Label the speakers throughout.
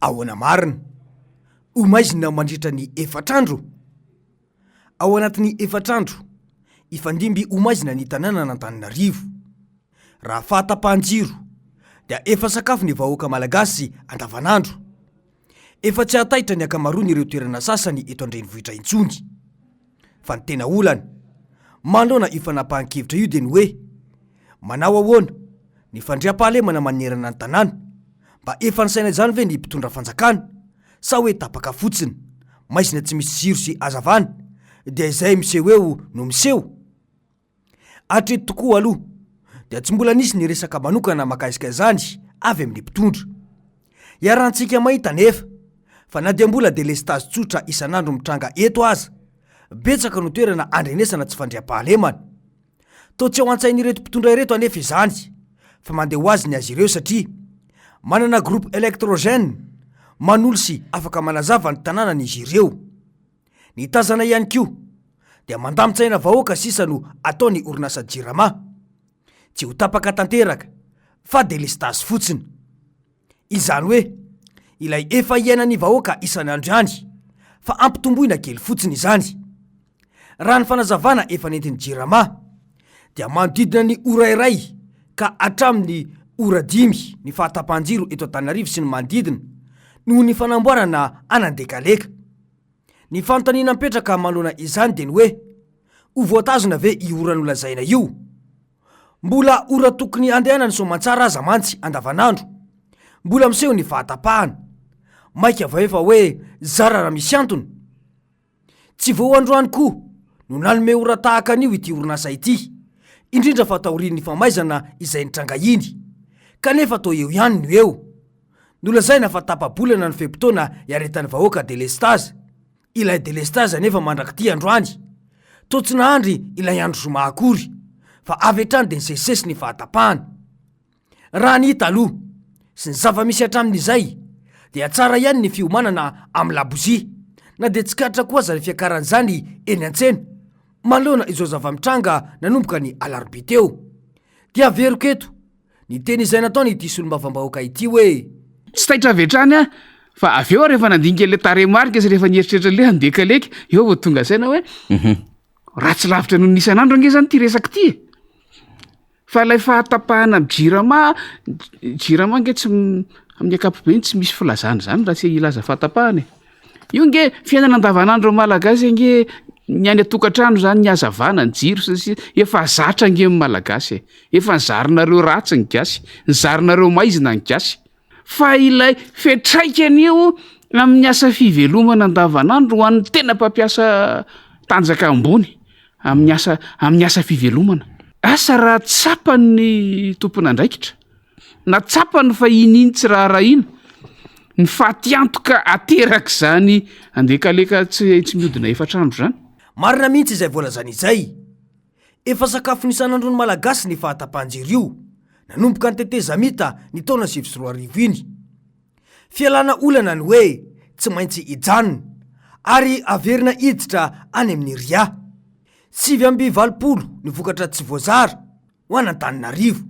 Speaker 1: Ahoana marina? Ho maizina mandritra ny efatr'andro? Ao anatin'ny efatr'andro, hifandimby ho maizina ny tanànan'Antananarivo. Raha fahatapahan-jiro, dia efa sakafo ny vahoaka malagasy andavanandro. Efa tsy hahataitra ny ankamaroan'ireo toerana sasany eto an-drenivohitra intsony. Fa ny tena olana manoloana io fanapahan-kevitra io dia ny hoe, manao ahoana ny fandriampahalemana manerana ny tanàna? Mba efa nisaina izany ve ny mpitondra fanjakana sa hoe tapaka fotsiny, maizina tsy misy jiro sy hazavana dia izay miseho eo no miseho? Hatreto tokoa aloha dia tsy mbola nisy ny resaka manokana mahakasika izany avy amin'ny mpitondra. Iarahantsika mahita anefa fa na dia mbola delestazy tsotra isan'andro mitranga eto aza, betsaka no toerana andrenesana tsy fandriampahalemana. Toa tsy ao an-tsain'ireto mpitondra ireto anefa izany fa mandeha ho azy ny azy ireo satria manana groupe électrogène manolo sy afaka manazava ny tanànany izy ireo. Ny tazana ihany koa dia mandamin-tsaina vahoaka sisa no ataon'ny orinasa Jirama. Tsy ho tapaka tanteraka fa delestazy fotsiny. Izany hoe ilay efa iainan'ny vahoaka isan'andro ihany fa ampitomboina kely fotsiny izany. Raha ny fanazavana efa nentin'ny Jirama dia manodidina ny ora iray ka hatramin'ny ora dimy ny fahatapahan-jiro eto Antananarivo sy ny manodidina noho ny fanamboarana an'Andekaleka. Ny fanontaniana mipetraka manoloana izany dia ny hoe, ho voatazona ve io ora nolazaina io? Mbola ora tokony handehanan'ny soamantsara aza mantsy andavanandro, mbola miseho ny fahatapahana. Maika va efa hoe zara raha misy antony? Tsy vao androany koa no nanome ora tahaka an'io ity orinasa ity, indrindra fa taorian'ny famaizana izay nitranga iny. Kanefa toa eo ihany no eo. Nolazaina fa tapa-bolana ny fe-potoana iaretan'ny vahoaka delestazy. Ilay delestazy anefa mandrak'ity androany, toa tsy nahandry ilay andro zoma akory, fa avy hatrany dia nisesisesy ny fahatapahana. Raha ny hita aloha, sy ny zava-misy hatramin'izay, dia tsara ihany ny fiomanana amin'ny labozia, na dia tsikaritra koa aza ny fiakaran'izany eny an-tsena, manoloana izao zava-mitranga nanomboka ny alarobia teo. Dia averiko eto, Ny teny izay nataony ity solombavambahoaka ity hoe.
Speaker 2: Tsy taitra avy hatrany aho fa avy eo aho rehefa nandinika ilay tarehimarika sy rehefa nieritreritra ilay handekaleka, eo vao tonga saina hoe ratsy lavitra noho ny isan'andro ange zany ity resaka ity e! Fa ilay fahatapahana amin'ny jirama, jirama ange tsy amin'ny ankapobeny tsy misy filazana izany raha tsy hilaza fahatapahana e! Io nge fiainana andavanandro malagasy ange ny any an-tokantrano zany ny hazavana ny jiro sy ny sisa efa zatra ange ny malagasy e, efa nizarinareo ratsy ny gasy, nizarinareo maizina ny gasy, fa ilay fiantraikany io amin'ny asa fivelomana andavanandro ho an'ny tena mpampiasa tanjaka ambony amin'ny asa amin'ny asa fivelomana, asa raha tsapan'ny tompon'andraikitra. Na tsapany fa iny iny tsy raharahiana, ny fatiantoka aterak'izany andekaleka tsy tsy mihodina efatra andro izany.
Speaker 1: Marina mihitsy izay voalazany izay. Efa sakafon'ny isan'andron'ny Malagasy ny fahatapahan-jiro io, nanomboka ny tetezamita ny taona 2009 iny. Fialana olana ny hoe tsy maintsy hijanona, ary averina hiditra any amin'ny ria. 89 ny vokatra tsy voazara. ho an'Antananarivo.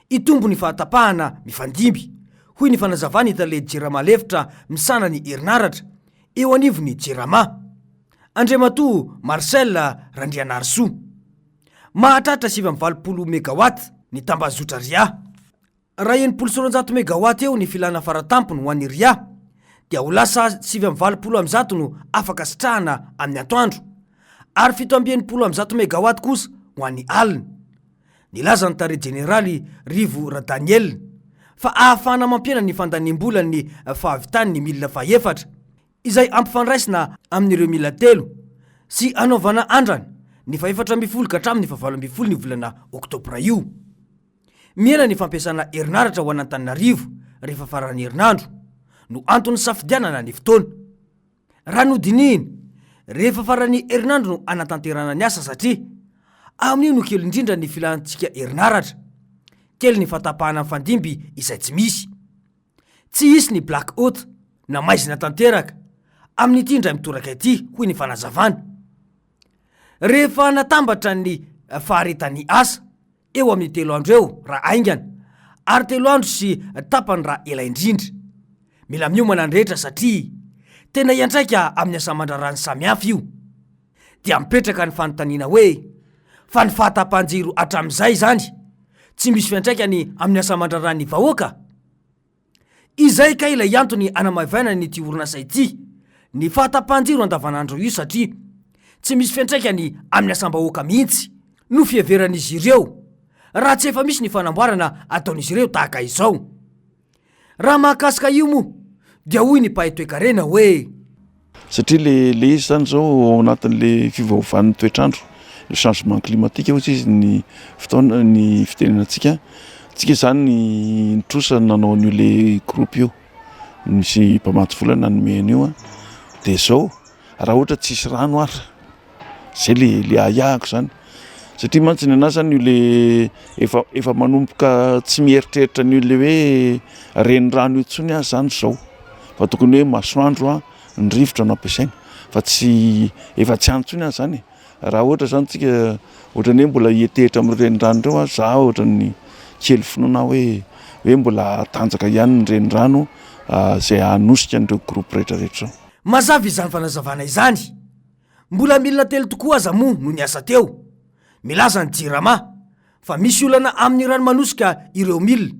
Speaker 1: Hitombo ny fahatapahana mifandimby, hoy ny fanazavan'ny tale Jirama lefitra misahana ny herinaratra eo anivon'ny Jirama, Andriamatoa Marcel Randrianarisoa. Mahatratra 89 megawatt ny tambazotra Ria. Raha 260 megawatt eo ny filana faratampony ho an'ny Ria, dia ho lasa 189 no afaka sitrahana amin'ny antoandro, ary 167 megawatt kosa ho an'ny alina. Nilaza ny tale jeneraly Rivo Radaniel fa ahafahana mampihena ny fandaniam-bolan'ny fahavitan'ny milina fahefatra, izay ampifandraisina amin'ireo milina telo sy hanaovana andrana ny fahefatra ambin'ny folo ka hatramin'ny fahavalo ambin'ny folo ny volana oktobra io. Mihena ny fampiasana herinaratra ho an'Antananarivo rehefa faran'ny herinandro no antony nisafidianana ny fotoana. Raha nodinihina, rehefa faran'ny herinandro no hanatanterahana ny asa satria amin'io no kely indrindra ny filantsika herinaratra. Kely ny fahatapahana mifandimby izay tsy misy. Tsy hisy ny black out na maizina tanteraka amin'ity indray mitoraka ity, hoy ny fanazavana. Rehefa natambatra ny faharetan'ny asa, eo amin'ny telo andro eo raha haingana, ary telo andro sy tapany raha ela indrindra. Mila miomana ny rehetra satria tena hiantraika amin'ny asa aman-draharaha ny samihafa io. Dia mipetraka ny fanontaniana hoe, fa ny fahatapahan-jiro hatramin'izay izany tsy misy fiantraikany amin'ny asa aman-draharahan'ny vahoaka? Izay kay ilay antony anamaivainana ity orinasa ity ny fahatapahan-jiro andavanandro io satria tsy misy fiantraikany amin'ny asam-bahoaka mihitsy no fiheveran'izy ireo raha tsy efa misy ny fanamboarana ataon'izy ireo tahaka izao. Raha mahakasika io moa dia hoy ny mpahay toekarena hoe.
Speaker 3: Satria le le izy zany zao ao anatin'le fiovaovan'ny toetr'andro, le changement climatique hozy izy ny fotoana ny fitenenantsika, tsika zany ny trosa nanao an'io le groupe io, nisy mpamatsy vola nanome an'io an, de zao raha ohatra tsisy rano ary Zay le le ahiahiko zany satria mantsy ny anahy zany io le efa efa manomboka tsy mieritreritra an'io le hoe renirano io intsony aho zany zao fa tokony hoe masoandro a, ny rivotra no ampiasaina fa tsy efa tsy any intsony aho zany e, raha ohatra zany tsika ohatran'ny hoe mbola hiantehitra amin'ireo renirano ireo aho, za ohatran'ny kely finoana aho hoe hoe mbola hatanjaka ihany ny renirano zay hanosika an'ireo groupe rehetrarehetra ireo.
Speaker 1: Mazava izany fanazavana izany. Mbola milina telo tokoa aza moa no niasa teo. Milaza ny Jirama fa misy olana amin'ny rano manosika ireo milina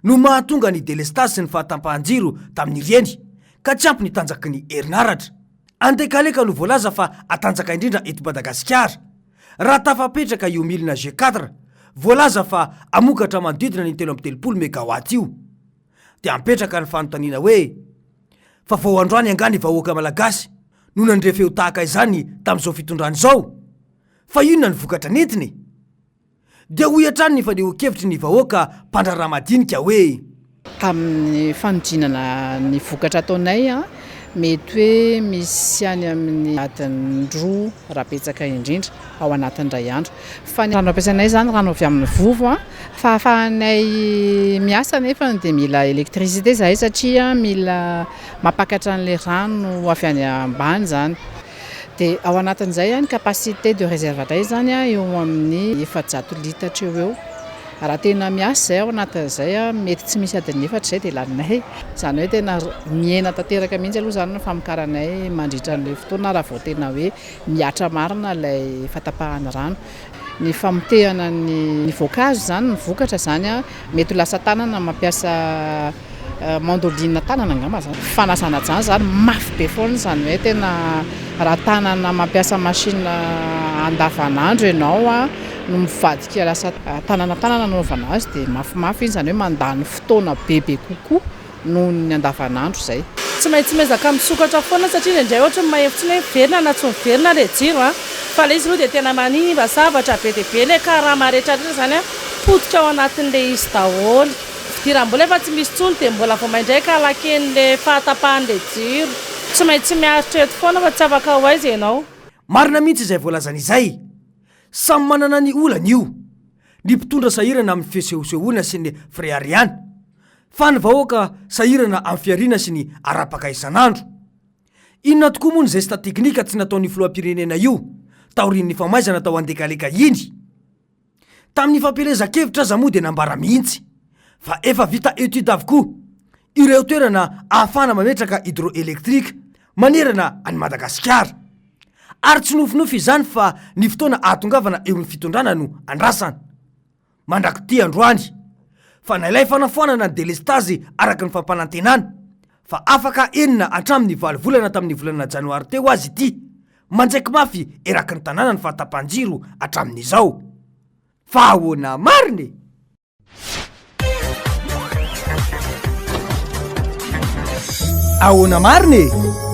Speaker 1: no mahatonga ny delestazy sy ny fahatapahan-jiro tamin'ireny ka tsy ampy ny tanjaky ny herinaratra. Andekaleka no voalaza fa hatanjaka indrindra eto Madagasikara raha tafapetraka io milina G4 voalaza fa hamokatra manodidina ny 33 megawatt io. Dia ampetraka ny fanontaniana hoe, fa vao androany angaha ny vahoaka malagasy no nandre feo tahaka izany tamin'izao fitondrana izao? Fa inona ny vokatra nentiny? Dia hoy hatrany ny fanehoan-kevitry ny vahoaka mpandraharaha madinika hoe.
Speaker 4: Tamin'ny fanodinana ny vokatra ataonay, mety hoe misy any amin'ny adiny roa raha betsaka indrindra ao anatin'ny iray andro. Fa ny rano ampiasainay izany rano avy amin'ny vovo. Fahafahanay miasa anefa dia mila électricité izahay satria mila mampakatra an'ilay rano avy any ambany izany. Dia ao anatin'izay ny capacité de réserve indray izany eo amin'ny 400 litatra eo ho eo. Raha tena miasa izahay ao anatin'izay, mety tsy misy adiny efatra izay dia laninay. Izany hoe tena mihena tanteraka mihitsy aloha izany ny famokaranay mandritra an'ilay fotoana raha vao tena hoe mihatra marina ilay fahatapahan'ny rano. Ny famotehana ny voankazo izany, ny vokatra izany, mety ho lasa tanana mampiasa mandoline tanana angamba izany. Fanasana izany izany mafy be foana izany hoe tena raha tanana mampiasa machine andavanandro ianao no mivadika lasa tanana tanana anaovana azy dia mafimafy iny, izany hoe mandany fotoana bebe kokoa. noho ny andavanandro izay.
Speaker 5: Tsy maintsy miezaka misokatra foana satria indraindray ohatry ny mahery fotsiny hoe miverina na tsy miverina ilay jiro an! Fa ilay izy aloha dia tena manimba zavatra be dia be ilay karama rehetra rehetra izany an! Potika ao anatin'ilay izy daholo. Fidiram-bola efa tsy misy intsony dia mbola vao maindraika kalaken'ilay fahatapahan'ilay jiro. Tsy maintsy miaritra eto foana fa tsy afaka ho aiza ianao.
Speaker 1: Marina mihitsy izay voalazany izay. Samy manana ny olany io. Ny mpitondra sahirana amin'ny fisehosehoana sy ny fireharehana. Fa ny vahoaka sahirana amin'ny fihariana sy ny arapaka isan'andro. Inona tokoa moa ny zesta teknika tsy nataon'io filoham-pirenena io taorian'ny famaizana tao Andekaleka iny? Tamin'ny fampielezan-kevitra aza moa dia nambara mihitsy fa efa vita étude avokoa ireo toerana ahafahana mametraka hydroélectrique manerana an'i Madagasikara. Ary tsy nofinofy izany fa ny fotoana ahatongavana eo amin'ny fitondrana no andrasana. Mandrak'ity androany, fa na ilay fanafoanana ny delestazy araka ny fampanantenana, fa afaka enina hatramin'ny valo volana tamin'ny volana janoary teo aza ity, manjaiky mafy eraky ny tanàna ny fahatapahan-jiro hatramin'izao. Fa ahoana marina e? Ahoana marina e?